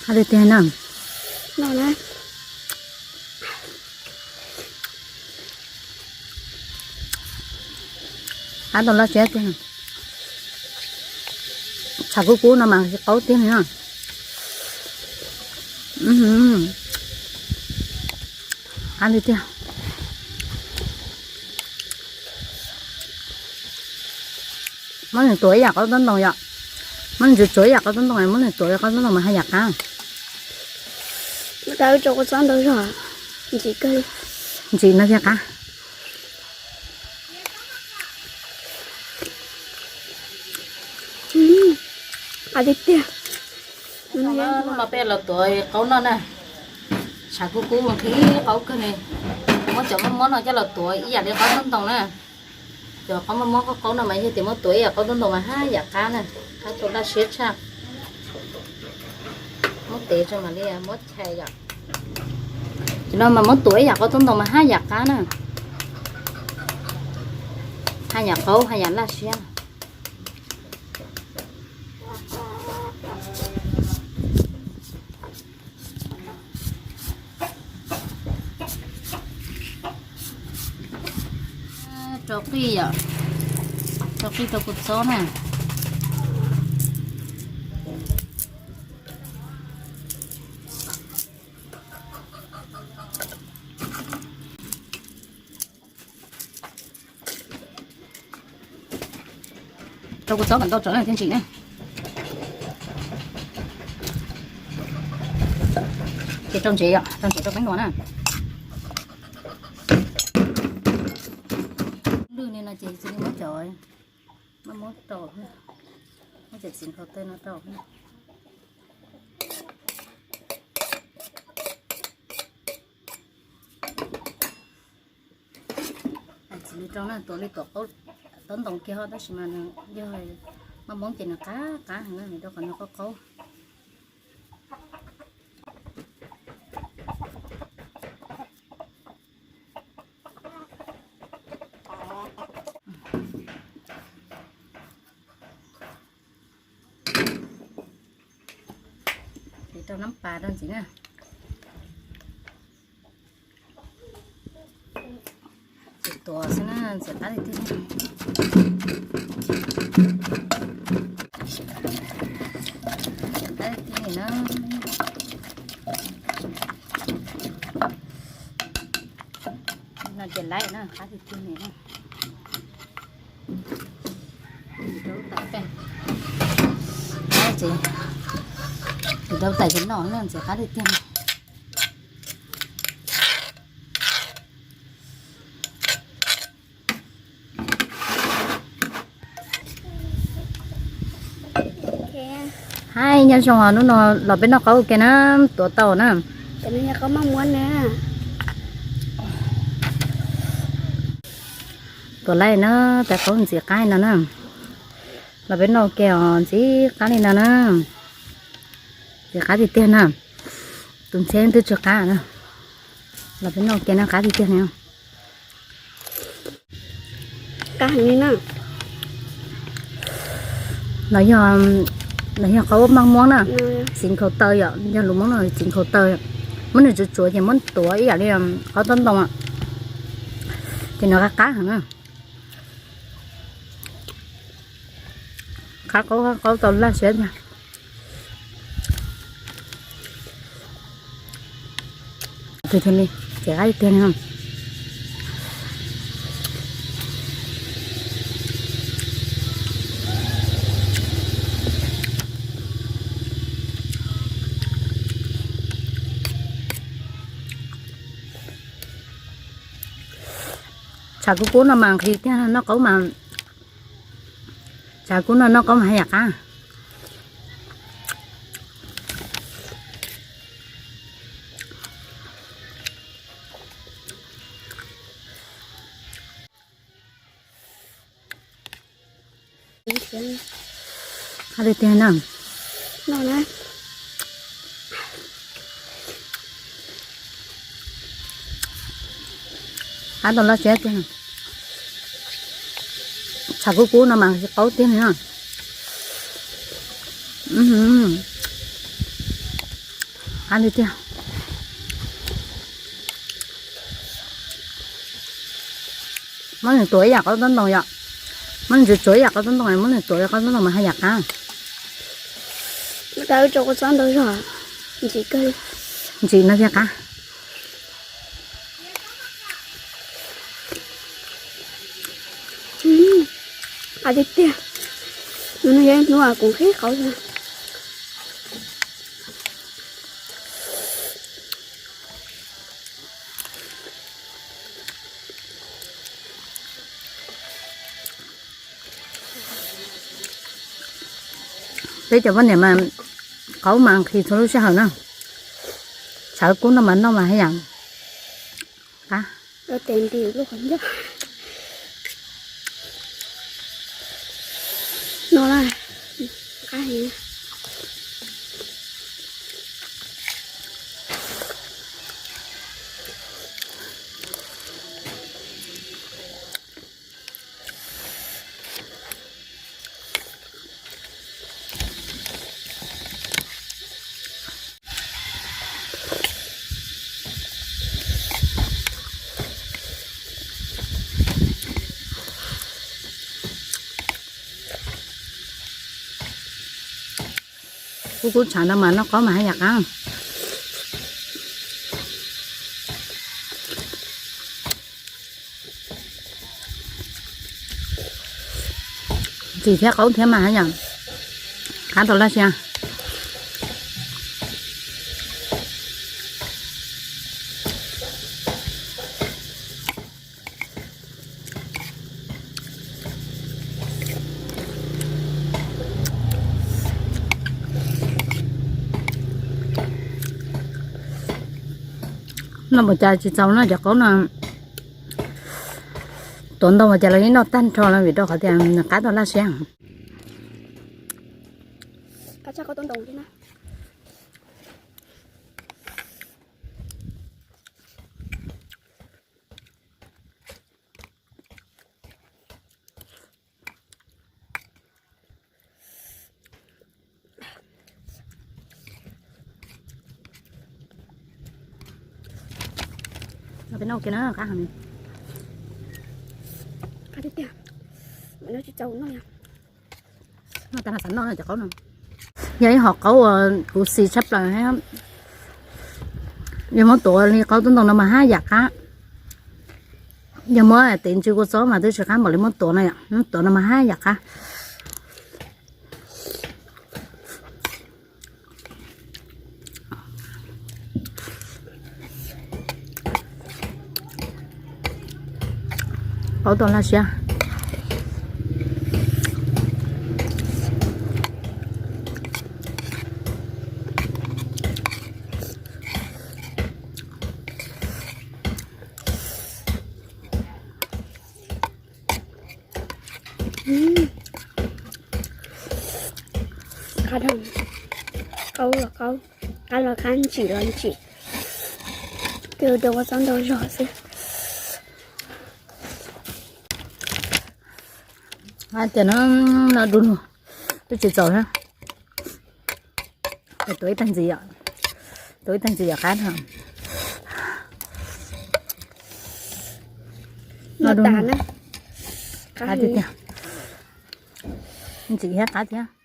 Qab tiag tiag na. Qab tau laj siab tiag. Tshav kub kub no mas qaub tiag li na. Qab tiag tiag. Muab nws tuav ib yam qaub tub ntoo yom. Muab nws tsuav ib yam qaub tub ntoo, muab nws tuav qaub tub ntoo mas haj yam qab. Ntsim no thiaj qab. Qab tiag tiag. Hnub no peb los tuav qaub noj na. Tshav kub kub nqhis qaub kawg li. Muab cov maj muab no coj los tuav ib yam li qaub tub ntoo na. Cov qaub maj muab qaub qaub no mas yog tias muab tuav ib yam qaub tub ntoo mas haj yam qab na. Qab tau laj siab tshaj. Muab tev tso mam li muab chais yom. Cov no mas muab tuav ib yam qaub tub ntoo mas haj yam qab na. Haj yam qaub haj yam laj siab. Rau qij yom, rau qij rau kua txob na. Rau kua txob kom ntau tso na thiaj ntsim na. Ces rau ntsev yom, rau ntsev rau peeb nua na. Lwj li no ces cia li muab cov maj muab rau, muab cov txiv nkhaus taw no rau. Txiv li rau na, tuav li tuav qaub tub ntoo kiag ho tab sis mas yog maj muab ces nws qab qab heev na, nws rau qhov nws qaub qaub. Ces rau nab pas rau ntxiv na. Ces tuav xwb na, ntxim qab tiag tiag. Ntxim qab tiag tiag li na. No ces laib na, qab tiag tiag li na. Ces rau tais ces noj na, ntxim qab tiag tiag. Hais nyob zoo os, hnub no los peb noj qaub ua ke na, tuav tau na. Tuav laib na, tais qaub ntxim qab li no na. Los peb noj ua ke os, ntxim qab li no na. Ntxim qab tiag tiag na. Tus ntxhiab twb tsis qab na. Los peb noj ua ke na, qab tiag tiag na. Qab heev li na. Los yog, los yog qaub maj muab na. Txiv nkhaus taw yom, yog lus Hmoob no txiv nkhaus taw. Muab nws tsuav tsuav ces muab tuav ib yam li qaub tub ntoo, ces nws qab qab heev na. Qab qaub, qaub tau laj siab tiag. Tus thiaj li ces qab tiag li. Tshav kub kub no mas nqhis tiag, noj qaub mas, tshav kub no noj qaub mas haj yam qab. Qab tiag tiag na. Qab tau laj siab tiag. Tshav kub kub no mas qaub tiag li na. Qab tiag tiag. Muab nws tuav ib yam qaub tub ntoo yom. Muab nws tsuav ib yam qaub tub ntoo, muab nws tuav ib yam qaub tub ntoo mas haj yam qab. Ntsim no thiaj qab. Qab tiag tiag. Nws yog ib hnub kuv nqhis qaub xwb. Peb cov poj niam mas qaub mas nqhis txhua lub sij hawm na. Tshawv kub no mas noj mas haj yam qab. Kub kub tshawv no mas noj qaub mas haj yam qab. Ntsim thiab qaub thiab mas haj yam qab tau laj siab. Noj ua cas tsis txaus no cov qaub no. Tuav ntau ua cas los yeej noj tag nrho no vim rau qhov tias nws qab tau laj siab. Peb noj ua ke na, qab heev. Qab tiag tiag. Mas noj tsis txaus noj. Noj tas no xav noj cov qaub no. Yog ib hom qaub uas kuv xis tshaj plaws thiab. Yog muab tuav li qaub tub ntoo no mas haj yam qab. Yog muab tev ntsis kua txob mas twb tsis qab npaum li muab tuav no yom, muab tuav no mas haj yam qab. Qaub tau laj siab. Qab dhau, qaub los qaub, qab los qab, ntsim los ntsim, ces ua rau kua txob ntau zog xwb. Tias no, no du lug, twb tsis txaus thiab. Tuav ib tag ntxiv, tuav ib tag ntxiv yom qab no. No du lug, qab tiag tiag. Ntsim thiab qab thiab.